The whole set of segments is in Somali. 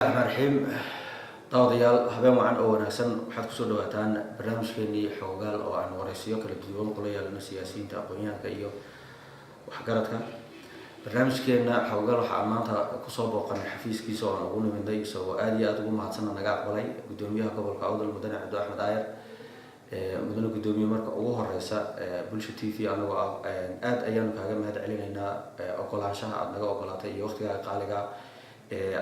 Raxmaan raxiim. Daawadayaal, habeen wacan oo wanaagsan. Waxaad kusoo dhawaataan barnaamijkeenii Xogogaal oo aan waraysiyo kala duwan kula yeelano siyaasiyiinta, aqoon-yahanka iyo waxgaradka. Barnaamijkeena Xogogaal waxaa maanta kusoo booqanay xafiiskiisa oo aan ugu nimidnay, isagoo aada iyo aada ugu mahadsana naga aqbalay, gudoomiyaha gobolka Awdal, Mudane Cabdi Axmed Aayar. Mudane gudoomiye, marka ugu horeysa Bulsha TV anagoo ah aada ayaanu kaaga mahad celinaynaa ogolaanshaha aada naga ogolaatay iyo waqtigaaga qaaliga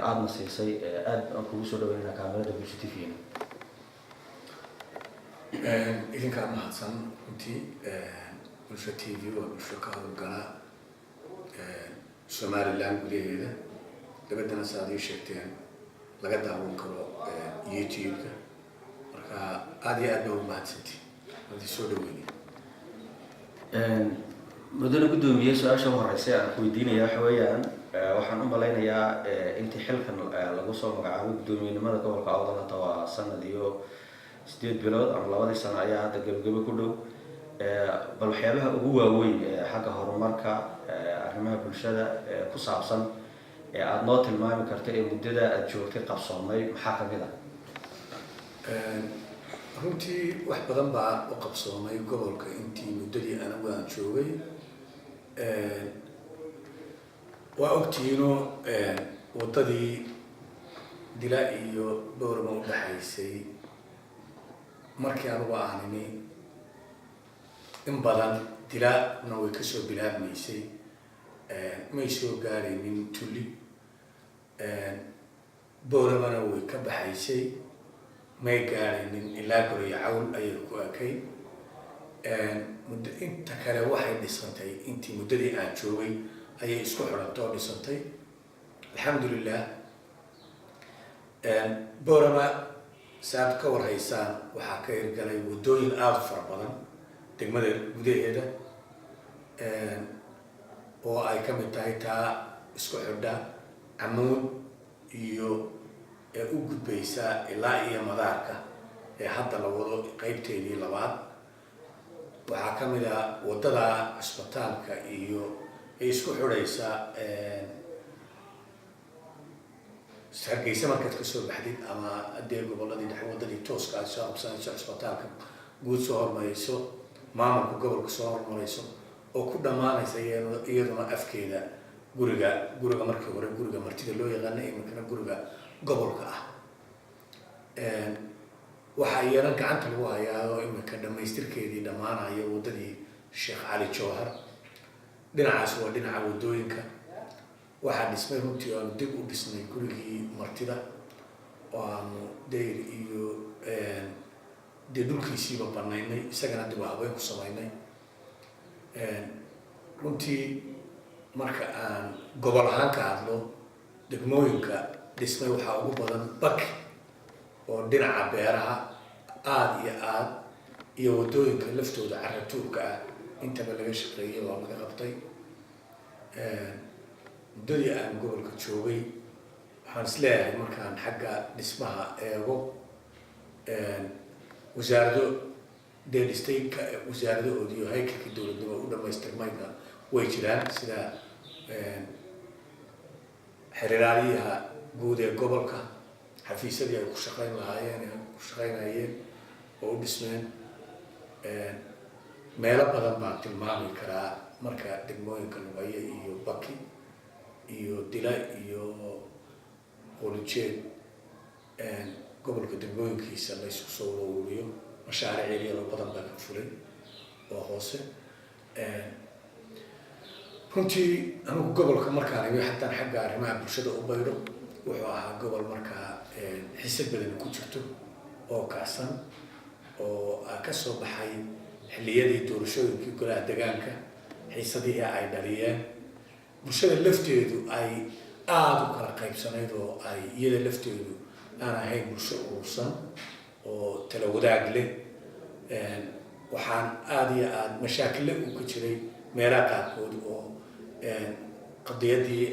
aadna siisay. Aada aan kugu soo dhaweynayna kaamirada Bulsha TV. Idinkaa mahadsan. Runtii Bulsha TV waa bulsho ka howlgala Somaliland gudaheeda, dabaddana sa ad ii sheegteen laga daawan karo YouTube-ka. Marka aada iyo aad baa u mahadsanti, waan idin soo dhaweynay. Mudane guddoomiye, su-aasha u horeysa aan ku weydiinaya waxa weeyaan, waxaan u malaynayaa intii xilkan lagu soo magacaabay guddoomiyenimada gobolka Awdal hadda waa sanad iyo 8 bilood ama 2dii sano ayaa hadda gebagebo ku dhow. Bal waxyaabaha ugu waaweyn xagga horumarka, arrimaha bulshada ku saabsan ee aada noo tilmaami karta ee muddada aada joogtay qabsoomay maxaa kamid ah? Runtii wax badan baa u qabsoomay gobolka intii muddadii anigu aan joogay. Waa ogtihiinoo waddadii Dila iyo Bowrama udhexaysay markii anigu aan imi in badan Dilana way kasoo bilaabmaysay, may soo gaaraynin Tulli. Bowramana way ka baxaysay, may gaaraynin ilaa Goriyo Cawl ayay ku ekayd. Muddo inta kale waxay dhisantay intii muddadii aan joogay ayay isku xidhantay oo dhisantay, alxamdulilah. Boorama saad ka warhaysaan waxaa ka hirgalay waddooyin aada u fara badan degmada gudaheeda, oo ay ka mid tahay taa isku xidha Camuud iyo ee u gudbaysa ilaa iyo madaarka ee hadda la wado qeybteedii labaad. Waxaa ka mid ah waddada cisbitaalka iyo ee isku xidhaysa Hargeysa markaad kasoo baxdid ama dee goboladii dhexe, waddadii tooska aad soo qabsanayso, cisbitaalka guud soo hormarayso, maamulka gobolka soo hormarayso oo ku dhammaanaysa iyaduna afkeeda guriga markii hore guriga martida loo yaqaana, iminkana guriga gobolka ah. Waxaa iyana gacanta lagu hayaa oo iminka dhamaystirkeedii dhammaanayo waddadii Sheekh Cali Jowhar. Dhinacaas waa dhinaca waddooyinka. Waxaa dhismay runtii aanu dib u dhisnay gurigii martida oo aanu dayr iyo dee dhulkiisiiba banaynay, isagana dib u habeyn ku samaynay. Runtii marka aan gobol ahaan ka hadlo, degmooyinka dhismay waxaa ugu badan Baki oo dhinaca beeraha aada iyo aada iyo waddooyinka laftooda caratuurka ah intaba laga shaqeeyay oo laga qabtay. Muddadii aan gobolka joogay waxaan is leeyahay markaan xagga dhismaha eego, wasaarado dee dhistay wasaaradahoodii iyo haykalkii dowladnimo u dhamaystirmayna way jiraan, sida xiriiraaliyaha guud ee gobolka, xafiisyadii ay ku shaqeyn lahaayeen ee ku shaqeynayeen oo u dhismeen. Meelo badan baan tilmaami karaa marka degmooyinka Lugaye iyo Baki iyo Dila iyo Qolijeed, gobolka degmooyinkiisa la isku soo ururiyo, mashaariic yaryaroo badan baa ka fulay oo hoose. Runtii anigu gobolka markaan imi, haddaan xagga arrimaha bulshada u baydho, wuxuu ahaa gobol markaa xisad badani ku jirto oo kacsan oo ka soo baxay xilliyadii doorashooyinkii golaha degaanka, xiisadihii ay dhaliyeen, bulshada lafteedu ay aada u kala qaybsanayd oo ay iyada lafteedu aan ahayn bulsho urursan oo tala wadaag leh. Waxaan aada iyo aada mashaakille uu ka jiray meelaha qaarkood oo qadiyadii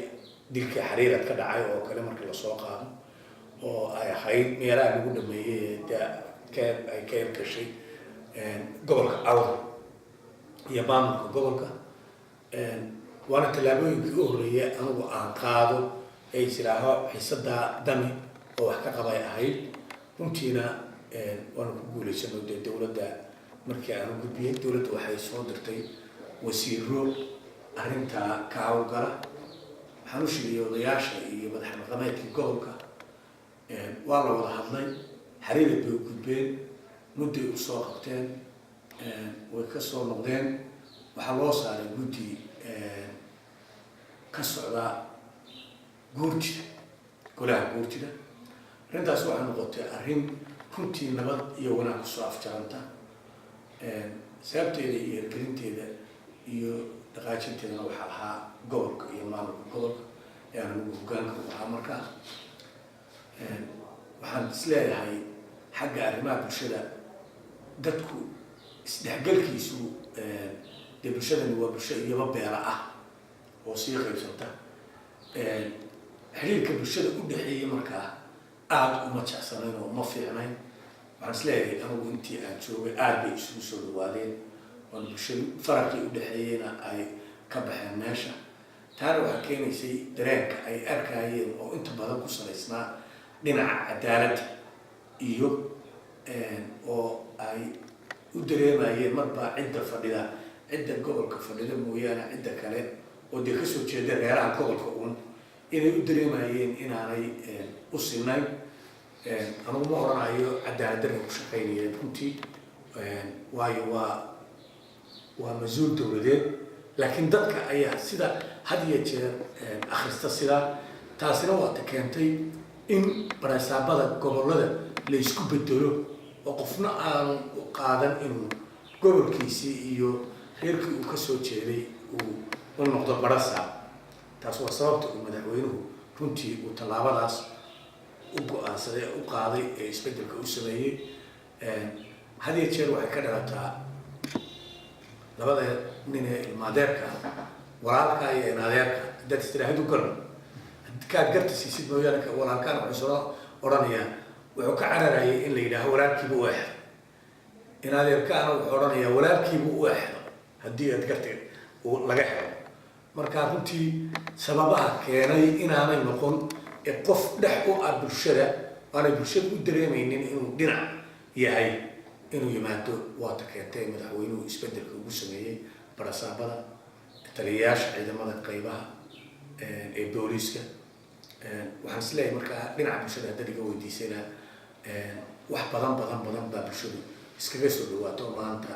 dilkii Xariirad ka dhacay oo kale marka lasoo qaado oo ay ahayd meelaha lagu dhameeyey de ay ka hirgashay gobolka Awdal iyo maamulka gobolka. Waana tallaabooyinkii u horreeyay anigu aan qaado ee is idhaaho xiisadaa dami. Oo wax ka qabay ahayd. Runtiina waanu ku guuleysano. Dee dowladda markii aanu gudbiyey, dowladda waxay soo dirtay wasiiro arrintaa ka hawlgala. Waxaan u sheegay odayaasha iyo madax dhaqameedkii gobolka, waa la wada hadlay, Xariirad bay u gudbeen, mudday usoo qabteen, way ka soo noqdeen. Waxaa loo saaray guddi ka socda guurtida, golaha guurtida. Arrintaas waxay noqotay arrin runtii nabad iyo wanaag kusoo afjaranta. Sababteeda iyo hirgelinteeda iyo dhaqaajinteedana waxaa lahaa gobolka iyo maamulka gobolka ee anigu hoggaanka u ahaa. Markaa waxaan isleeyahay xagga arrimaha bulshada, dadku isdhexgalkiisu, dee bulshadani waa bulsho iyaba beela ah oo sii qaybsanta. Xiriirka bulshada u dhexeeyay markaa aada uma jecsanayn oo uma fiicnayn. Waxaan isleeyahay anigu intii aan joogay aada bay isugu soo dhawaadeen, oon bulshadu faraqii u dhexeeyeyna ay ka baxeen meesha. Taana waxaa keenaysay dareenka ay arkayeen oo inta badan ku salaysnaa dhinaca cadaaladda iyo oo ay u dareemayeen marba cidda fadhida, cidda gobolka fadhida mooyaane, cidda kale oo dee kasoo jeeda reeraha gobolka uun inay u dareemayeen inaanay u sinayn. Anugu ma oranayo cadaalad darra ku shaqaynayeen runtii, waayo waa mas-uul dowladeed, laakiin dadka ayaa sida had iyo jeer akhrista sidaa. Taasina waa ta keentay in barasaabada gobollada la isku bedelo oo qofna aanu qaadan inuu gobolkiisii iyo reerkii uu kasoo jeeday uu u noqdo barasaab. Taas waa sababta uu madaxweynuhu runtii uu tallaabadaas u go-aansaday ee u qaaday ee isbedelka u sameeyey. Had iyo jeer waxay ka dhalataa labada nin ee ilmaadeerka, walaalka iyo inadeerka, haddaad istiraahid u garan kaad garta siisid mooyaane, walaalkaan wuxuu soo odhanayaa, wuxuu ka cararayay in la yidhaaho walaalkiiba u exdo. Inadeerkaana wuxuu odhanayaa walaalkiiba u exdo haddii aad garta laga helo. Marka runtii sababaha keenay inaanay noqon ee qof dhex u ah bulshada, aanay bulshada u dareemaynin inuu dhinac yahay, inuu yimaado, waata keentay madaxweynuhu isbedelka ugu sameeyey barasaabada, taliyayaasha ciidamada qeybaha ee booliiska. Waxaan isleeyahay markaa dhinaca bulshada haddaad iga weydiisayna, wax badan badan badan baa bulshadu iskaga soo dhawaato. Maanta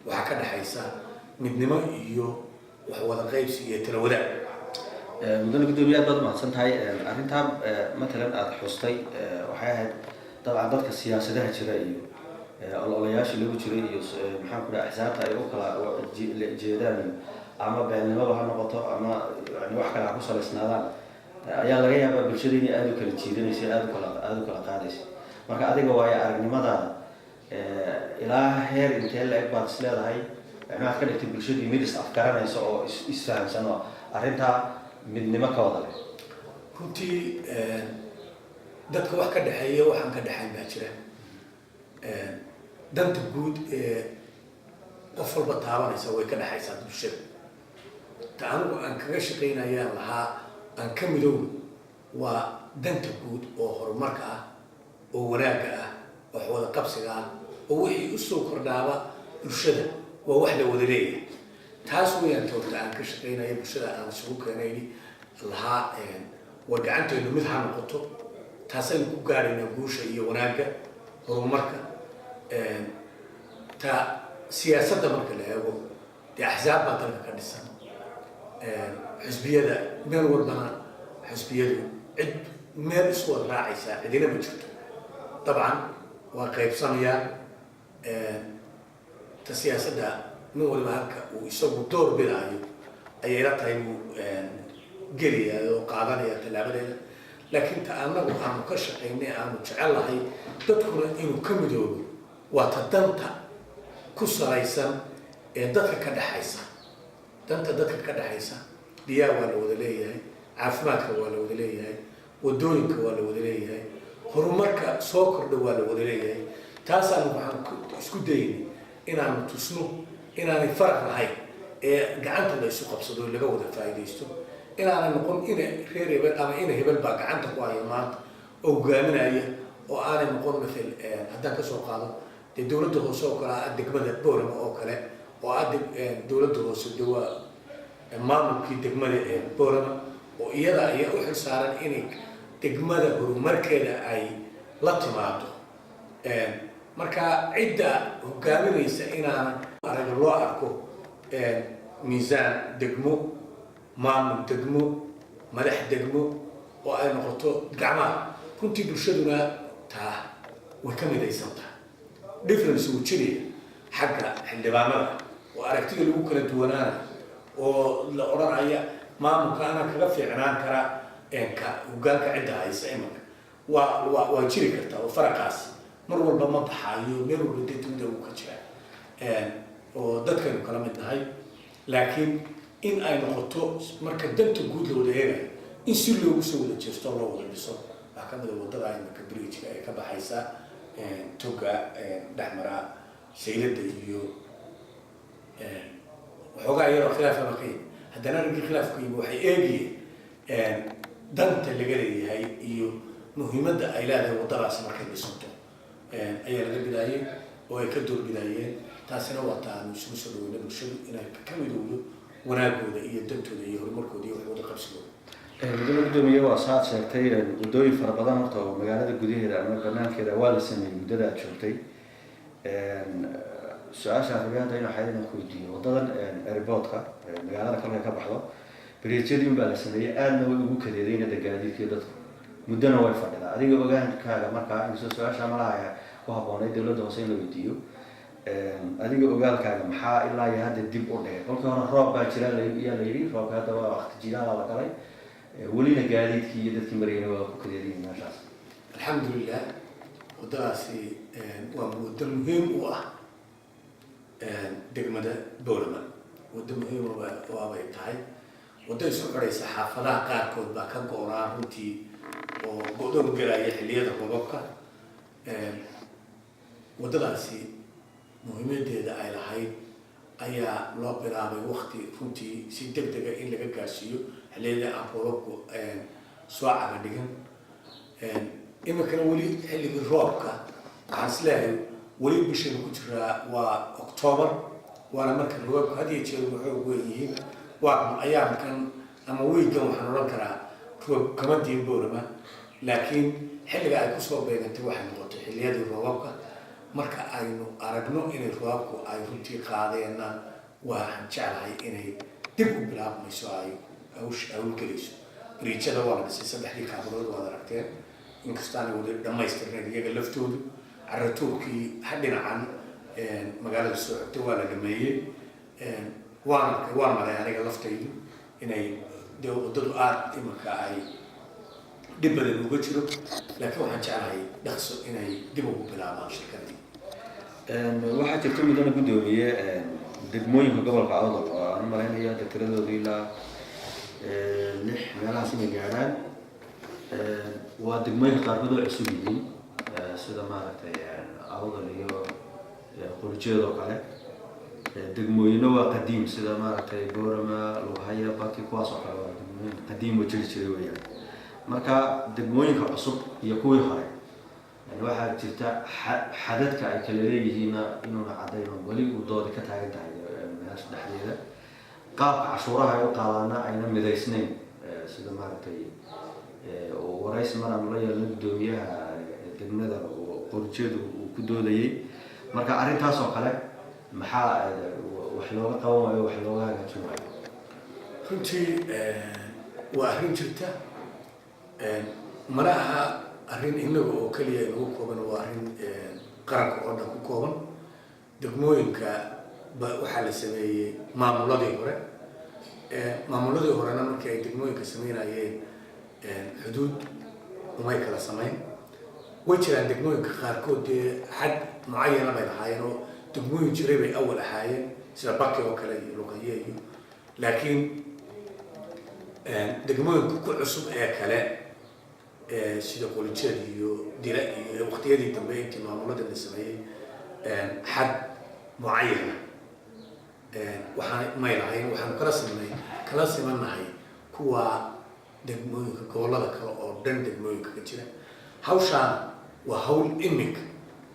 waxaa ka dhexaysa midnimo iyo wax wada qaybsi iyo tala wadaag. Mudane guddoomiye, aad baad umahadsan tahay. Arrintaa matalan aada xustay waxay ahayd dabcan dadka siyaasadaha jira iyo ololayaasha lagu jiray iyo maxaan ku dhaha axsaabta ay u kala jeedaan, ama beelnimaba ha noqoto ama yani wax kale ha ku salaysnaadaan, ayaa laga yaabaa bulshada inay aada u kala jiidanaysa, aada u kala qaadaysa. Marka adiga waayo aragnimadaada, ilaa heer intee la-eg baad is leedahay maxaad ka dhigtay bulshadii mid is afgaranaysa oo is isfahamsan oo arrintaa midnimo ka wada leh? Runtii dadka wax ka dhexeeya, waxaan ka dhexayn baa jira. Danta guud ee qof walba taabanaysa way ka dhexaysaa bulshada. Ta anigu aan kaga shaqaynayaan lahaa aan ka midowno waa danta guud oo horumarka ah oo wanaagga ah, wax wada qabsiga ah, oo wixii usoo kordhaaba bulshada waa wax la wada leeyahay. Taas weyaan toorta aan ka shaqaynaya, bulshada aan isugu keenayni lahaa war gacantaynu mid ha noqoto. Taasaynu ku gaaraynaa guusha iyo wanaagga horumarka. Ta siyaasadda marka la eego, dee axsaab baa dalka ka dhisan, xisbiyada meel walbana xisbiyadu cid meel isku wada raacaysaa cidina ma jirto. Dabcan waa qaybsanayaa. Ta siyaasadda nin waliba halka uu isagu door bidaayo ayay la tahay buu gelayaa oo qaadanaya tallaabadeeda. Laakiin ta annagu aanu ka shaqaynay, aanu jecel lahay dadkuna inuu ka midoobo, waa ta danta ku salaysan ee dadka ka dhexaysa. Danta dadka ka dhexaysa, biyaha waa la wada leeyahay, caafimaadka waa la wada leeyahay, wadooyinka waa la wada leeyahay, horumarka soo kordha waa la wada leeyahay. Taasaanu waxaan isku daynay inaanu tusno inaanay faraq lahayn ee gacanta la isu qabsado, laga wada faa'iidaysto, inaanay noqon ina reer hebel ama ina hebel baa gacanta ku haya maanta. Oo hogaaminaya oo aanay noqon mathal haddaan kasoo qaado dee dowladda hoose oo kale ah, degmada Boorama oo kale oo ah dowladda hoose, de waa maamulkii degmada ee Boorama oo iyada ayaa u xil saaran inay degmada horumarkeeda ay la timaado. Marka cidda hogaaminaysa inaan arag loo arko miisaan degmo, maamul degmo, madax degmo oo ay noqoto gacmaha. Runtii bulshaduna taa way ka midaysan tahay. Difference wuu jiraya xagga xildhibaanada oo aragtida lagu kala duwanaanayo oo la odhanaya maamulka anaa kaga fiicnaan kara ka hogaanka cidda haysa imanka, waa jiri kartaa oo faraqaas mar walba ma baxaayo, meel walba dee dunida wuu ka jiraa oo dadkaynu kala mid nahay. Laakiin in ay noqoto marka danta guud la wada eegayo in si loogu soo wada jeesto, loo wada dhiso. Waxaa kamid a wadada imanka bridge-ka ee ka baxaysa toga dhexmara Saylada iyo waxoogaa iyadoo khilaafaba ka yimi, haddana raggii khilaafka yimi waxay eegayeen danta laga leeyahay iyo muhiimadda ay leedahay waddadaasi markay dhisanto ayaa laga bilaayay oo ay ka doorbidayeen. Taasina waa ta aanu isugu soo dhaweyna bulshadu inay ka midowdo wanaagooda iyo dantooda iyo horumarkooda iyo waxwada qabsigooda. Mudane gudoomiye, waa saaad sheegtay, waddooyin fara badan horta oo magaalada gudaheeda ama banaankeeda waa la sameeyey muddada aad joogtay. Su-aasha rabay hadda in waxaa inaan ku weydiiyo waddadan airportka magaalada kolkay ka baxdo, bridge-yadii unbaa la sameeyey, aadna way ugu kadeedayna gaadiidkii dadku, muddona way fadhidaa. Adiga ogaankaaga markaa, inkastoo su-aasha malaha ku habboonayd dowladda hoose in la weydiiyo, adiga ogaalkaaga maxaa ilaa iyo hadda dib u dhigay? Kolkii hore roob baa jira yaa la yidhi, roobka hadda waa waqti jilaala la galay, welina gaadiidkii iyo dadkii marayna waa ku kadeedayihin meeshaas. Alxamdulilah, waddadaasi waa waddo muhiim u ah degmada Boorama. Waddo muhiim u ah bay tahay, waddo isku xidhaysa xaafadaha qaarkood baa ka go-naa runtii oo go-doon gelaya xilliyada roobabka. Waddadaasi muhiimadeeda ay lahayd ayaa loo bilaabay wakti runtii si deg dega in laga gaarsiiyo xilliyada aan roobabku soo caga dhigan. Iminkana weli xilligii roobka waxaan is leeyahay weli bishaynu ku jiraa waa October, waana marka roobabku had iyo jeer waxoog weyn yihiin. Waa ayaamkan ama wiigan waxaan odhan karaa roob kama diin Boorama, laakiin xilliga ay kusoo beegantay waxay noqotay xilliyadii roobabka. Marka aynu aragno inay roobabku ay runtii qaadeenna, waxaan jeclahay inay dib u bilaabmayso, ay hawsh hawlgelayso. Bridge-yada waa la dhisay, saddexdii kaabadood waad aragteen, inkastaanay wada dhammaystirnayn iyaga laftoodu. Caratuurkii ha dhinacan magaalada soo xigtay waa la dhameeyey. Waan arkay, waan maray aniga laftaydu inay dee waddadu aada iminka ay dhib badan uga jiro, laakiin waxaan jeclahay dhaqso inay dib ugu bilaabaan shirkadii. Waxaa jirta, mudane guddoomiye, degmooyinka gobolka Awdal oo aan u malaynayo hadda tiradoodu ilaa lix meelahaas inay gaadhaan. Waa degmooyinka qaarkood oo cusub yihiin, sida maaragtay Awdal iyo Qurjeed oo kale. Degmooyino waa qadiim, sida maaragtay Boorama, Lughaya, Baki, kuwaas oo kale waa degmooyin qadiim oo jiri jiray weeyaan. Marka degmooyinka cusub iyo kuwii hore, yani waxaa jirta xadadka ay kala leeyihiinna inuuna caddayn oo weli uu doodi ka taagan tahay meesha dhexdeeda, qaabka cashuuraha ay u qaadaana ayna midaysnayn, sida maaragtay waraysi mar aanu la yeelnay guddoomiyaha degmada Qorjeedu uu ku doodayay. Marka arrintaas oo kale maxaa wax looga qaban waayo, wax looga hagaajin waayo? Runtii waa arrin jirta, mana aha arrin inaga oo keliya inagu kooban, waa arrin qaranka oo dhan ku kooban. Degmooyinka ba waxaa la sameeyey maamuladii hore. Maamuladii horena markii ay degmooyinka sameynayeen xuduud umay kala samayn. Way jiraan degmooyinka qaarkood dee xad mucayana bay lahaayeen oo degmooyin jiray bay awal ahaayeen, sida Baki oo kale iyo Luqaye iyo, laakiin degmooyinka ku cusub ee kale sida Qolijeed iyo Dila iyo waqtiyadii dambe intii maamulada la sameeyey xad mucayana waxaan may lahayn. Waxaanu kala simnay, kala simannahay kuwa degmooyinka gobollada kale oo dhan degmooyinka ka jira. Hawshaan waa hawl imika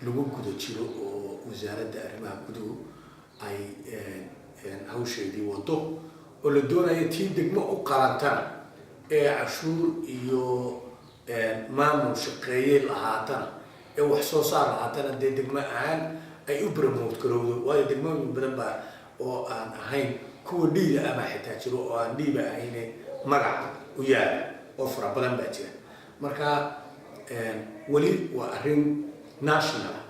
lagu guda jiro oo Wasaaradda Arrimaha Guduhu ay hawsheedii wado, oo la doonayo tii degmo u qalantana ee cashuur iyo maamul shaqeeye lahaatana ee wax soo saar lahaatana, dee degmo ahaan ay u promote garowdo. Waayo, degmooyin badan baa oo aan ahayn kuwa dhiida ama xitaa jiro oo aan dhiiba ahayne magaca u yaala oo fara badan baa jira. Marka weli waa arrin national ah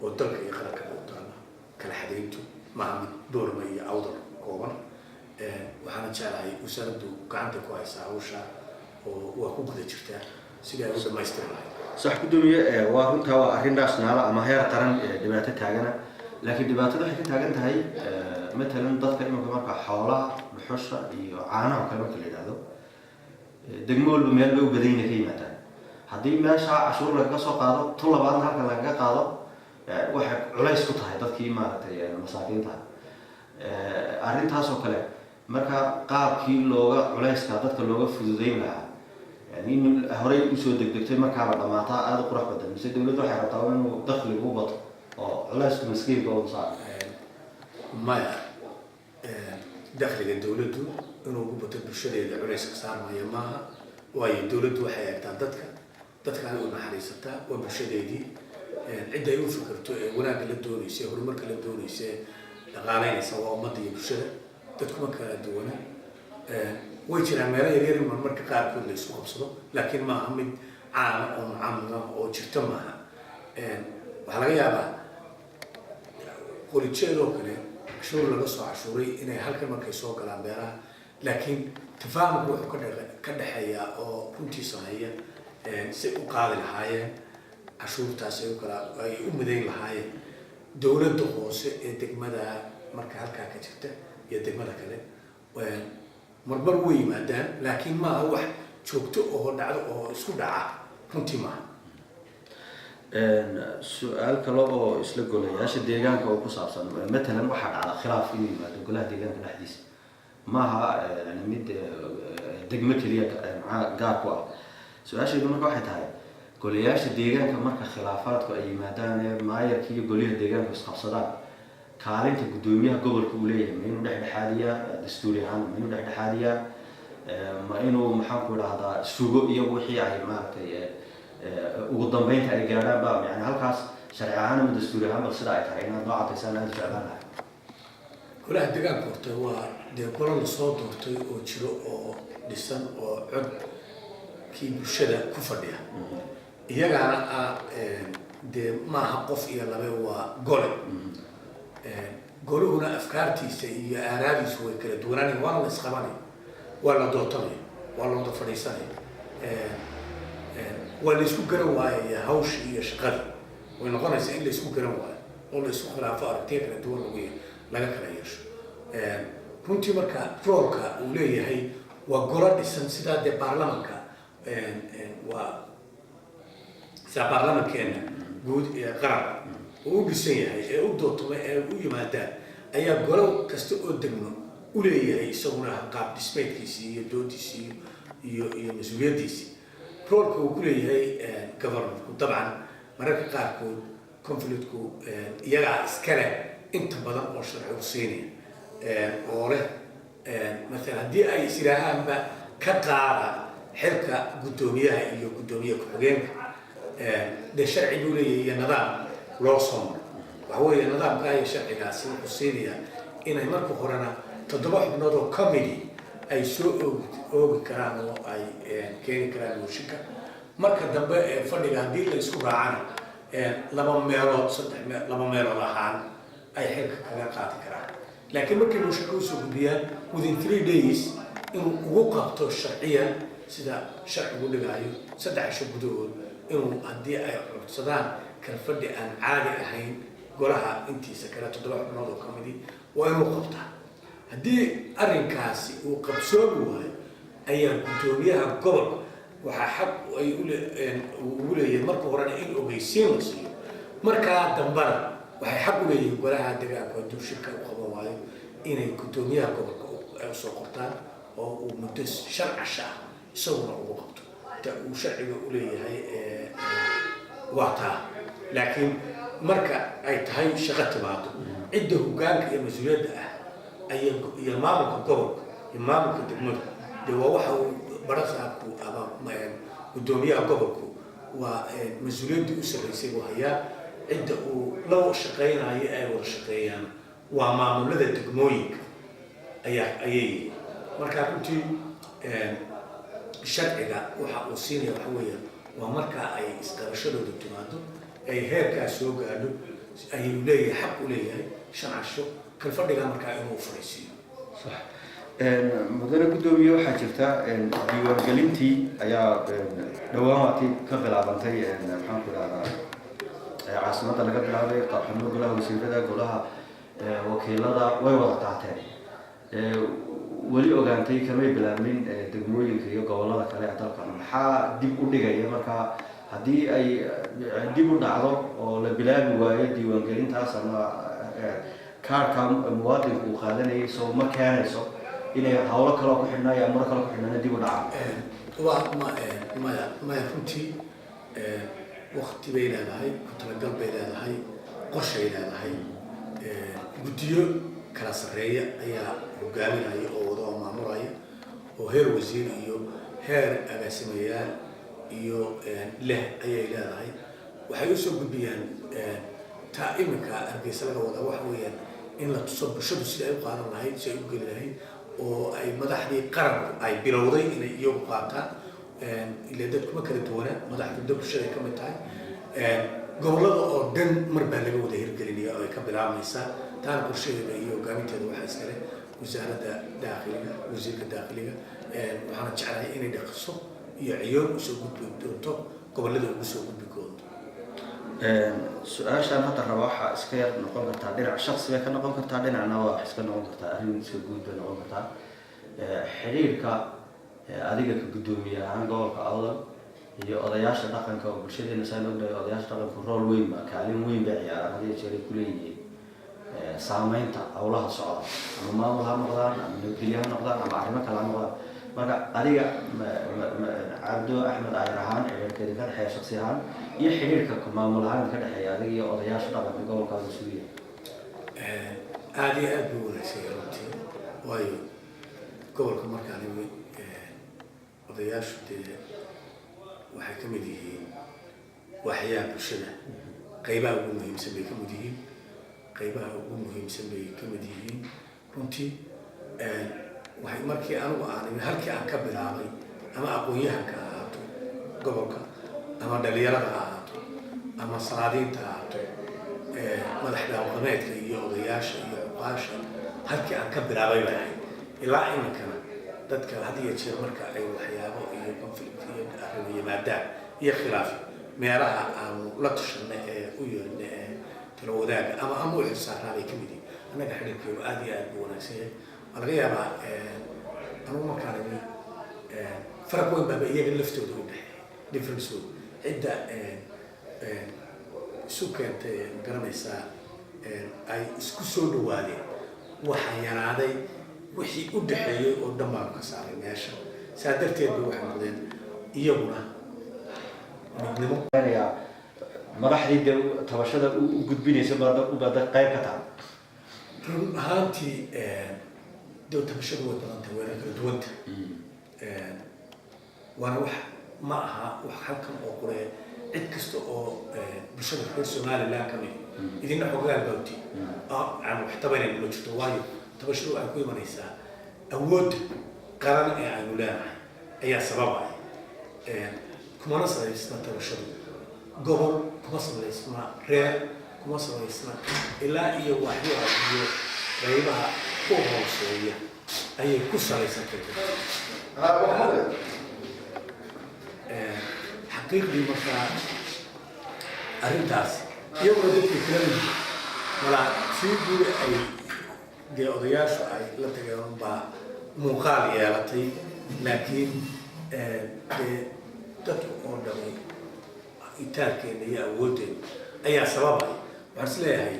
oo dalka iyo qaranka u taala. Kala xadayntu maaha mid Boorama iyo Awdal kooban. Waxaana jeclahay wasaaraddu gacanta ku haysaa hawsha oo waa ku guda jirtaa sidii ay u dhamaystiri lahayd. Sax, gudoomiye, waa runtaa, waa arrin national ama heer qaran dhibaato taagana. Laakiin dhibaatada waxay ka taagan tahay, matalan, dadka imika marka xoolaha, dhuxusha iyo caanaha oo kale marka la yidhaahdo, degmo walba meel bay u badan yihiin ka yimaadaan. Haddii meesha cashuur lagaga soo qaado, tu labaadna halkan lagaga qaado, waxay culays ku tahay dadkii maaragtay masaakiinta. Arrintaas oo kale marka qaabkii looga culayska dadka looga fududeyn lahaa, yani in horey usoo degdegtay markaaba dhamaataa aada u qurux badan, mise dawladdu waxay rabtaa inuu dakhligu u bato oo culaysku maskiinka u saaro? Maya, dakhliga dawladdu inuu ugu bato bulshadeeda culayska saarmaya maaha. Waayo, dawladdu waxay eegtaa dadka, dadkaana u naxariisataa, waa bulshadeedii. Cidda ay u fikirto ee wanaagga la doonaysa ee horumarka la doonaysa ee dhaqaaleynaysa waa ummadda iyo bulshada. Dadkuma kala duwana. Way jiraan meelo yaryar marmarka qaarkood la isku qabsado, laakiin maaha mid caama oo mucamima oo jirto maaha. Waxaa laga yaabaa Qolijeedoo kale cashuur laga soo cashuuray inay halkan markay soo galaan beeraha, laakiin tafaahumku wuxuu ka dhexeeyaa oo runtii sameeya say u qaadi lahaayeen cashuurtaas, ay u kala ay u midayn lahaayeen dowladda hoose ee degmada marka halkaa ka jirta iyo degmada kale. Marmar way yimaadaan, laakiin maaha wax joogto oo dhacdo oo isku dhaca runtii maaha. Su-aal kale oo isla golayaasha deegaanka oo ku saabsan. Matalan, waxaa dhacda khilaaf inuu yimaado golaha deegaanka dhexdiisa. Maaha yani mid degmo keliya maxaa gaar ku ah. Su-aashaydu marka waxay tahay, golayaasha deegaanka marka khilaafaadku ay yimaadaan ee maayarka iyo goliyaha deegaanku isqabsadaan, kaalinta guddoomiyaha gobolka uu leeyahay, ma inuu dhexdhexaadiyaa dastuuri ahaan, ma inuu dhexdhexaadiyaa, ma inuu, maxaan ku idhahdaa, sugo iyagu wixii ay maaragtay ugu dambeynta ay gaadhaan ba? Yani halkaas sharci ahaan ama dastuuri ahaan bal sida ay tahay inaad noo cadaysaan aada jeclaan lahay. Golaha deegaanka horta waa dee golo lasoo doortay oo jiro oo dhisan oo codkii bulshada ku fadhiya. Iyagaana ah dee maaha qof iyo labe, waa gole. Goluhuna afkaartiisa iyo aaraadiisu way kala duwanaanaya, waana la isqabanaya, waa la dootanaya, waa la wada fadhiisanaya, waa la isku garan waayaya hawshii iyo shaqadii. Way noqonaysaa in la isku garan waayo oo la isku khilaafo, aragtiyo kala duwan laga kala yeesho runtii. Marka roolka uu leeyahay waa golo dhisan, sidaa dee baarlamanka, waa sidaa baarlamankeena guud ee qaran uu u dhisan yahay ee u dootamo ee u yimaadaan, ayaa golo kasta oo degmo u leeyahay isaguna qaab dhismeedkiisii iyo doodiisii iyo mas-uuliyaddiisii. Roolka uu ku leeyahay governorku, dabcan mararka qaarkood conflictku iyagaa iskale inta badan oo sharcigu siinaya oo leh. Maalan, haddii ay is yidhaahaanba ka qaada xilka guddoomiyaha iyo guddoomiye ku-xigeenka, dee sharci buu leeyahay iyo nidaam loo soo maro. Waxa weeye, nidaamkaa iyo sharcigaasi wuxuu siinayaa inay marka horena toddoba xubnood oo committee ay soo oogi karaan oo ay keeni karaan mooshinka. Marka dambe ee fadhiga haddii la isku raacana, laba meelood saddex laba meelood ahaan ay xilka kaga qaadi karaan. Laakiin markay mooshinka usoo gudbiyaan, within 3 days inuu ugu qabto sharciyan, sida sharcigu dhigayo, 3 cisho gudahood inuu, haddii ay codsadaan kalfadhi aan caadi ahayn golaha intiisa kale toddoba xubnood oo kamidi, waa inuu qabtaa. Haddii arrinkaasi uu qabsoomi waayo, ayaa guddoomiyaha gobolka waxaa xaq ay ugu leeyihiin marka horena in ogeysiin la siiyo, markaa dambana waxay xaq u leeyihiin golaha deegaanku hadduu shirka u qaban waayo inay guddoomiyaha gobolka ay usoo qortaan oo uu muddo 5 casho ah isaguna ugu qabto. Ta uu sharciga u leeyahay waa taa, laakiin marka ay tahay shaqo timaado, cidda hoggaanka iyo mas-uuliyadda ah ayaa iyo maamulka gobolka iyo maamulka degmadu dee waa waxa uu barasaabku ama guddoomiyaha gobolku waa mas-uuliyaddii u sarreysay buu hayaa. Cidda uu la shaqeynayo ay wada shaqeeyaan waa maamulada degmooyinka ayay yihiin. Marka runtii sharciga waxa uu siinaya waxa weeye waa marka ay isqabashadooda timaado, ay heerkaa soo gaadho, ayuu leeyahay, xaq u leeyahay 5 casho kalfadhigaa markaa inuu fariisiiyo. Sax. Mudane guddoomiye, waxaa jirta diiwaangelintii ayaa dhowaan waatii ka bilaabantay, maxaan ku idhahdaa, caasimadda laga bilaabay. Xubno golaha wasiirada, golaha wakiilada way wada qaateen. Weli ogaantay kamay bilaabmin degmooyinka iyo gobolada kale ee dalka. Maxaa dib u dhigaya? Marka haddii ay dib u dhacdo oo la bilaabi waayo diiwaangelintaas ama kaarka muwaadinku uu qaadanayay, soo ma keenayso inay hawlo kaloo ku xidhnaa iyo amuro kaloo ku xidhnaana dib u dhacaan? Waa ma maya, maya. Runtii wakti bay leedahay, ku talagal bay leedahay, qorshay leedahay. Guddiyo kala sarreeya ayaa hogaaminaya oo wada oo maamulaya oo heer wasiir iyo heer agaasimayaal iyo leh ayay leedahay. Waxay usoo gudbiyaan taa iminka Hargeysa laga wadaa waxa weeyaan in la tuso bulshadu sida ay u qaadan lahayd, si ay u geli lahayd, oo ay madaxdii qaranku ay bilowday inay iyagu qaataan. Ile dadkuma kala duwanaa, madaxdu da bulshada ay ka mid tahay. Gobollada oo dhan mar baa laga wada hirgelinaya oo ay ka bilaabmaysaa. Taana qorshaheeda iyo hogaaminteeda waxaa iskale wasaaradda dakhiliga, wasiirka dakhiliga. Waxaana jeclahay inay dhaqso iyo ciyoon usoo gudbi doonto, gobollada ugu soo gudbi doonto. Su-aashaan hadda raba waxaa iska yar noqon kartaa dhinac shaksi bay ka noqon kartaa, dhinacna waa iska noqon kartaa arrin iska guud bay noqon kartaa. Xiriirka adiga ka guddoomiye ahaan gobolka Awdal iyo odayaasha dhaqanka oo bulshadeena saan ognahay, odayaasha dhaqanku role weyn ba, kaalin weyn bay ciyaaraan, had iyo jeer ay kuleeyihiin saameynta howlaha socda, ama maamul ha noqdaan, ama nabadgelyo ha noqdaan, ama arrimo kale ha noqdaan. Marka adiga Cabdo Axmed Ayar ahaan, xiriirka idinka dhexeeya shaksi ahaan iyo xiriirka maamul ahaan idinka dhexeeya adiga iyo odayaasha dhaqanka gobolkaada sugiya? Aada iyo aada buu wanaagsan yahay runtii, waayo gobolka markaan imi odayaashu dee waxay ka mid yihiin waaxyaha bulshada, qaybaha ugu muhiimsan bay ka mid yihiin, qaybaha ugu muhiimsan bay ka mid yihiin runtii. Waxay markii anigu aan imi, halkii aan ka bilaabay, ama aqoon-yahanka ha ahaato gobolka, ama dhalinyarada ha ahaato, ama salaadiinta ha ahaato, madax dhaqameedka iyo odayaasha iyo cuqaasha, halkii aan ka bilaabay bay ahayd. Ilaa iminkana dadka had iyo jeer marka ay waxyaabo iyo conflict iyo arrimo yimaadaan iyo khilaaf, meelaha aanu la tashanay ee u yeedhnay ee talo wadaaga ama u xilsaaraa bay ka mid yihiin. Annaga xidhiirkeedu aada iyo aad buu wanaagsan yahay. Waa laga yaabaa anugu markaan imi faraq weyn baaba iyaga laftooda u dhexeeya, difference weyn. Cidda isu keentay, magaranaysaa, ay isku soo dhawaadeen, waxaa yaraaday wixii u dhexeeyey oo dhan baanu ka saaray meesha. Saa darteed bay waxay noqdeen iyaguna midnimo. Madaxdii dee tabashada u gudbinaysa baad qayb ka tahay. Run ahaantii dee tabashadu way badantay, wayna kala duwanta. Waana wax ma aha wax halkan oo quree. Cid kasta oo bulshada reer Somaliland ka mid idinna xogaal baawti aan wax tabanayna ma jirto, waayo tabashadu waxay ku imanaysaa awoodda qaran ee aynu leenahay ayaa sababaya. Kumana salaysna tabashadu gobol, kuma salaysna reer, kuma salaysna ilaa iyo waxyaha iyo qaybaha u hooseeya ayay ku salaysantay xaqiiqdii. Markaa arrintaas iyaguna dadkii kala mid malaa sii guri ay dee odayaashu ay la tageen unbaa muuqaal yeelatay, laakiin dee dadku oo dhami itaalkeena iyo awooddeena ayaa sababaya. Waxaan is leeyahay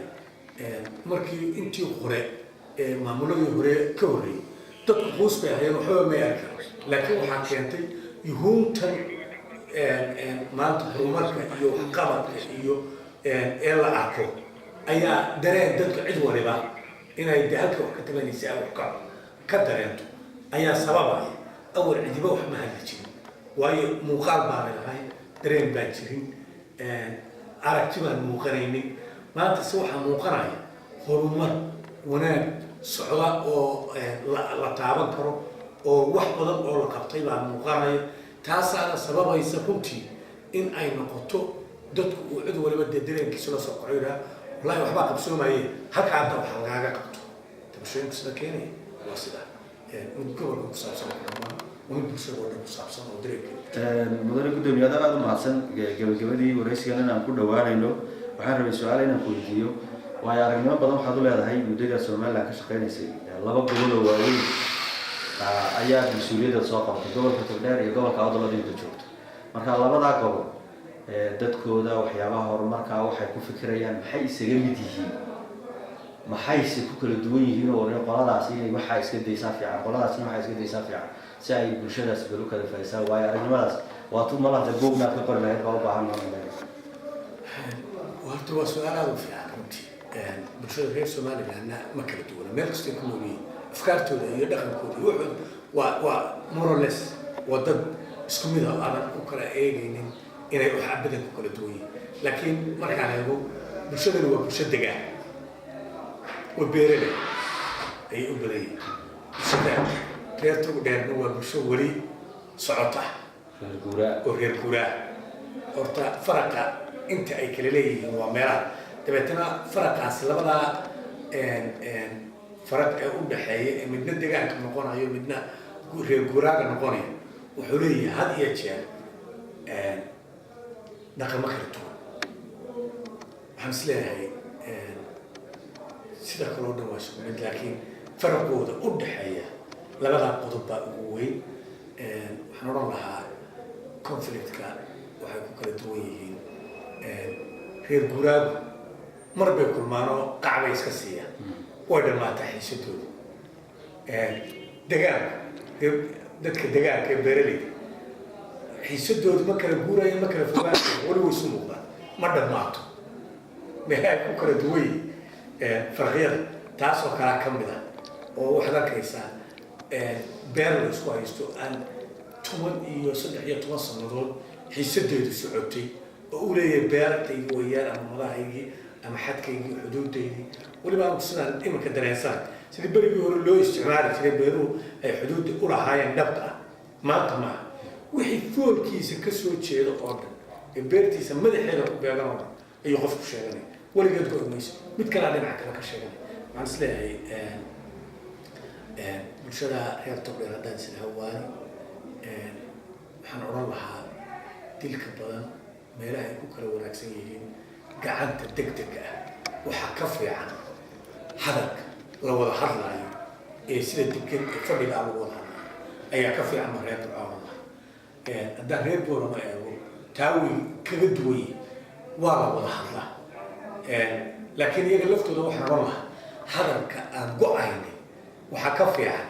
markii intii hore ee maamuladii hore ka horreeyey dadku quus bay ahayeen, waxba may arkaan, laakiin waxaa keentay yuhuuntan. Maanta horumarka iyo waxqabadka iyo ee la arko ayaa dareen dadka cid waliba inay de halka wax ka tabanaysa ay wax ka dareento ayaa sababaya. Awal cidiba wax ma hadli jirin, waayo muuqaal baanay lahayn, dareen baan jirin, aragti baan muuqanaynin. Maanta se waxaa muuqanaya horumar wanaag socda oo la taaban karo oo wax badan oo la qabtay baa muuqanaya. Taasaana sababaysa runtii in ay noqoto dadku uu cid waliba dee dareenkiisa la soo qoco, yidhaha wallahi waxbaa qabsoomaye, halka hadda wax lagaaga qabto. Tabashooyinku sida keenaya waa sidaa, mid gobolka ku saabsan oo kale maaha, waa mid bulshada oo dhan ku saabsan oo dareenkeeda. Mudane guddoomiye, adaa aada u mahadsan. Gabagabadii waraysigan inaan ku dhawaanayno, waxaan rabay su-aal inaan ku weydiiyo. Waayo aragnimo badan waxaad u leedahay muddada Somaliland ka shaqeynaysay, laba gobol oo waaweyn ayaa mas-uuliyadda soo qabatay, gobolka Togdheer iyo gobolka Awdal inta joogto. Marka labadaa gobol dadkooda waxyaabaha horumarka waxay ku fikirayaan maxay isaga mid yihiin, maxayse ku kala duwan yihiin, oo qoladaasi inay waxaa iska daysaa fiican, qoladaasina waxaa iska daysaa fiican, si ay bulshadaas bal u kala faa'iidsaan? Waayo aragnimadaas waa tu malanta buugnaad ka qori lahayd baa u baahan noon. Horta waa su-aal aada u fiican runtii. Bulshada reer Somalilandna ma kala duwana, meel kastay ku nool yihiin afkaartooda iyo dhaqankooda iyo wuxuu waa more or less waa dad isku mid ah, aadan u kala eegaynin inay wax abadan ku kala duwan yihiin. Laakiin markaan eego, bulshadani waa bulsho degaan oo beeraley ayay u badan yihiin. Bulshada reer Togdheerna waa bulsho weli socota reer guuraa oo reer guuraa. Horta faraqa inta ay kala leeyihiin waa meelaha. Dabeetana faraqaasi, labadaa faraq ee u dhaxeeya ee midna degaanka noqonayo, midna reer guuraaga noqonayo, wuxuu leeyahay had iyo jeer dhaqamo kala duwan. Waxaan is leeyahay sida kaloo dhan waa isku mid, laakiin faraqooda u dhaxeeya labadaa qodob baa ugu weyn. Waxaan odhan lahaa conflictka waxay ku kala duwan yihiin, reer guuraagu mar bay kulmaanoo qacbay iska siiyaan, way dhammaataa xiisadooda. Degaanku, dadka degaanka ee beeraleyda, xiisadoodu ma kala guuraya, ma kala fogaanayo, weli way isu muuqdaan, ma dhammaato. Meelaha ay ku kala duwan yihiin farqiyada taasoo kalaa ka mid ah, oo waxaad arkaysaa beer la isku haysto aan 10 iyo 13 sannadood xiisadeedu socotay, oo u leeyahay beertaydii wayaan ama madahaygii ama xadkaygii, xuduudaydii. Weliba anigu sidaan iminka dareensana, sidii berigii hore loo isticmaali jiray beeruhu ay xuduudda u lahaayeen dhabta ah maanta maaha. Wixii foolkiisa ka soo jeeda oo dhan ee beertiisa madaxeeda ku beegan oo dhan ayuu qofku sheeganaya, weligeed go mayso, mid kalaa dhinaca kale ka sheeganaya. Waxaan is leeyahay bulshada reer Togdheer haddaan is lahaa waani, waxaan odhan lahaa dilka badan meelaha ay ku kala wanaagsan yihiin gacanta degdega ah waxaa ka fiican hadalka la wada hadlaayo ee sida degan ee fadhiga ah lagu wada hadlaayo ayaa ka fiican. Ma reer Burco odhan lahaa. Haddaan reer Boorama eego, taa way kaga duwan yihin, waa la wada hadlaa, laakiin iyaga laftooda waxaan odhan lahaa hadalka aan go-aynin waxaa ka fiican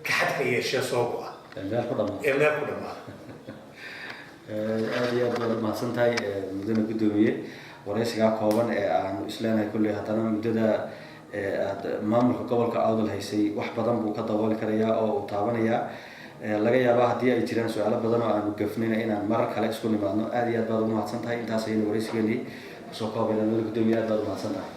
ka xadka yeeshee soo go-a meel ku dhamaa ee meel ku dhamaada. Aada iyo aad baad umahadsan tahay, mudane guddoomiye, waraysigaa kooban ee aanu isleenahay kulley haddana muddada aad maamulka gobolka Awdal haysay wax badan buu ka dabooli karayaa oo uu taabanayaa. Laga yaabaa haddii ay jiraan su-aalo badan oo aanu gafnina inaan marar kale isku nimaadno. Aada iyo aad baad ugu mahadsan tahay. Intaas ayaynu waraysigeenii kusoo koobayna. Mudane guddoomiye, aad baad umahadsan tahay.